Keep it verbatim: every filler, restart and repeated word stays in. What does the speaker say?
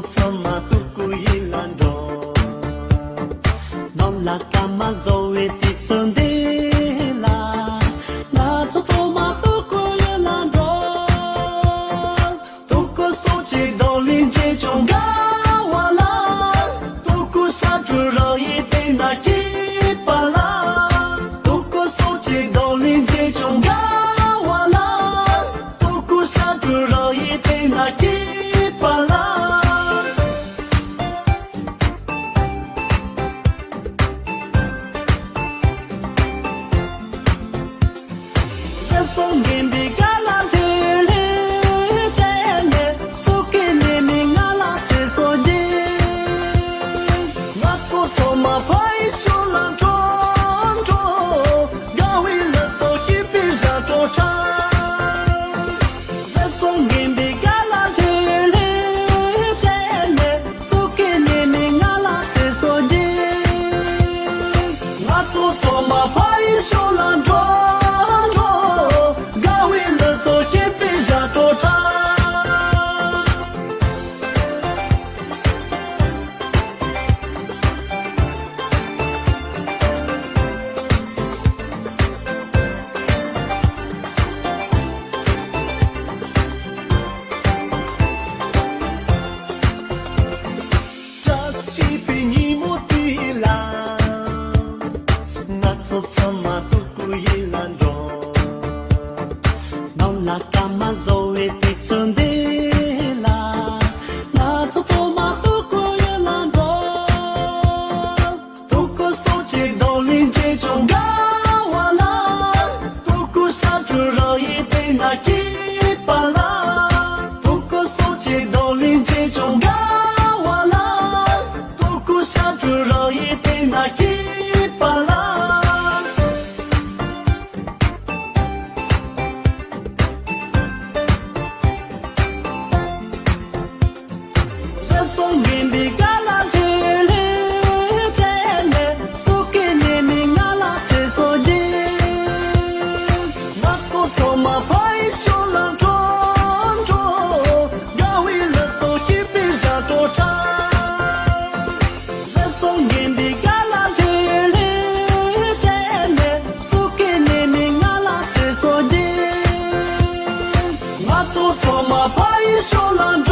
ཚང་མ་སྤྲུལ་སྐུ་ཡིད་ལ་འགྲོ། ནམ་ལ་སྐར་མ་བཟོ་བའི་དུས་ཚོད་འདི་ལ། ང་ཚོ་ཚང་མ་སྤྲུལ་སྐུ་ཡིད་ལ་འགྲོ། སྤྲུལ་སྐུ་སོགས་ཀྱི་གདོང་ལེན་བྱེད་ཀྱང་དགའ་བ་ལ། སྤྲུལ་སྐུ་ཞབས་བྲོ་རོལ་ཡི་དེ་ན་སྐྱིད་པ་ལ། སྤྲུལ་སྐུ་སོགས་ཀྱི་གདོང་ལེན་བྱེད་ཀྱང་དགའ་བ་ལ། སྤྲུལ་སྐུ་ཞབས་བྲོ་རོལ་ཡི་དེ་ན་སྐྱིད་པ་ལ། རབ་བྱུང་དགེ་འདུན་དགའ་ལ་ལྷོད་ལྷོད་བྱས་ནས། སོ་སྐྱེ་ནད་མེད་ང་ལ་ཚེ་སྲོག་སྐྱེལ། ང་ཚོ་ཚང་མ་ཕ་ཡི་ཕྱོགས་ལ་འགྲོ་འགྲོ། དགའ་བའི་གླུ་དང་སྐྱིད་པའི་ཞབས་བྲོ་འཁྲབ། རབ་བྱུང་དགེ་འདུན་དགའ་ལ་ལྷོད་ལྷོད་བྱས་ནས། སོ་སྐྱེ་ནད་མེད་ང་ལ་ཚེ་སྲོག་སྐྱེལ། ང་ཚོ་ཚང་མ་ཕ་ཡི་ཕྱོགས་ལ་འགྲོ་འགྲོ། དགའ་བའི་གླུ་དང་སྐྱིད་པའི་ཞབས་བྲོ་འཁྲབ། བཀྲ་ཤིས་པའི་ཉིན་མོ་དེ་ལ། ང་ཚོ་ཚང་མ་སྤྲུལ་སྐུ་ཡིད་ལ་འགྲོ། ནམ་ལ་སྐར་མ་བཟོ་བའི་དུས་ཚོད་འདི་ལ། ང་ཚོ་ཚང་མ་སྤྲུལ་སྐུ་ཡིད་ལ་འགྲོ། སྤྲུལ་སྐུ་སོགས་ཀྱི་གདོང་ལེན་བྱེད་ཀྱང་དགའ་བ་ལ། སྤྲུལ་སྐུ་ཞབས་བྲོ་རོལ་ཡི་དེ་ན་སྐྱིད་པ་ལ། སྤྲུལ་སྐུ་སོགས་ཀྱི་གདོང་ལེན་བྱེད་ཀྱང་དགའ་བ་ལ། སྤྲུལ་སྐུ་ཞབས་བྲོ་རོལ་ཡི་དེ་ན་སྐྱིད་པ་ལ། རབ་བྱུང་དགེ་འདུན་དགའ་ལ་ལྷོད་ལྷོད་བྱས་ནས། སོ་སྐྱེ་ནད་མེད་ང་ལ་ཚེ་སྲོག་སྐྱེལ། ང་ཚོ་ཚང་མ་ཕ་ཡི་ཕྱོགས་ལ་འགྲོ་འགྲོ། དགའ་བའི་གླུ་དང་སྐྱིད་པའི་ཞབས་བྲོ་འཁྲབ། རབ་བྱུང་དགེ་འདུན་དགའ་ལ་ལྷོད་ལྷོད་བྱས་ནས། སོ་སྐྱེ་ནད་མེད་ང་ལ་ཚེ་སྲོག་སྐྱེལ། ང་ཚོ་ཚང་མ་ཕ་ཡི་ཕྱོགས་ལ་